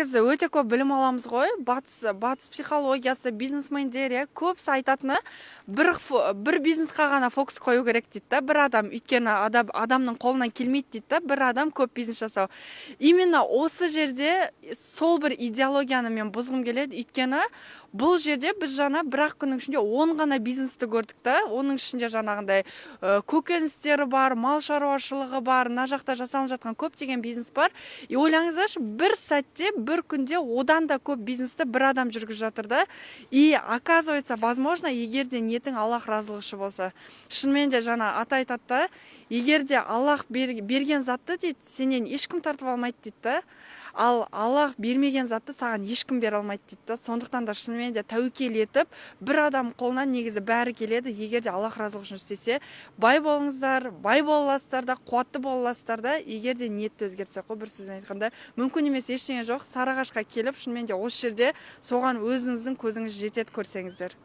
Негізі өте көп білім аламыз ғой, батыс психологиясы, бизнесмендер, иә, көбісі айтатыны: бір бизнесқа ғана фокус қою керек дейді да бір адам, өйткені адамның қолынан келмейді дейді да бір адам көп бизнес жасау. Именно осы жерде сол бір идеологияны мен бұзғым келеді, өйткені бұл жерде біз жаңа бір ақ күннің ішінде 10 ғана бизнесті көрдік та. Оның ішінде жаңағындай көкөністері бар, мал шаруашылығы бар, мына жақта жасалынып жатқан көптеген бизнес бар. И ойлаңыздаршы, бір сәтте, бір күнде одан да көп бизнесті бір адам жүргізіп жатыр да. И оказывается, возможно, егер де ниетің Аллах разылығы үшін болса. Шынымен де, жаңа ата айтады да, егер де Аллах берген затты, дейді, сенен ешкім тартып алмайды дейді да, ал Аллах бермеген затты саған ешкім бере алмайды дейді да. Сондықтан да шынымен де тәуекел етіп, бір адам қолынан негізі бәрі келеді, егер де Аллах разылығы үшін істесе. Бай болыңыздар, бай бола аласыздар да, қуатты бола аласыздар да, егер де ниетті өзгертсек қой. Бір сөзбен айтқанда, мүмкін емес ештеңе жоқ. Сарыағашқа келіп, шынымен де осы жерде соған өзіңіздің көзіңіз жетеді, көрсеңіздер.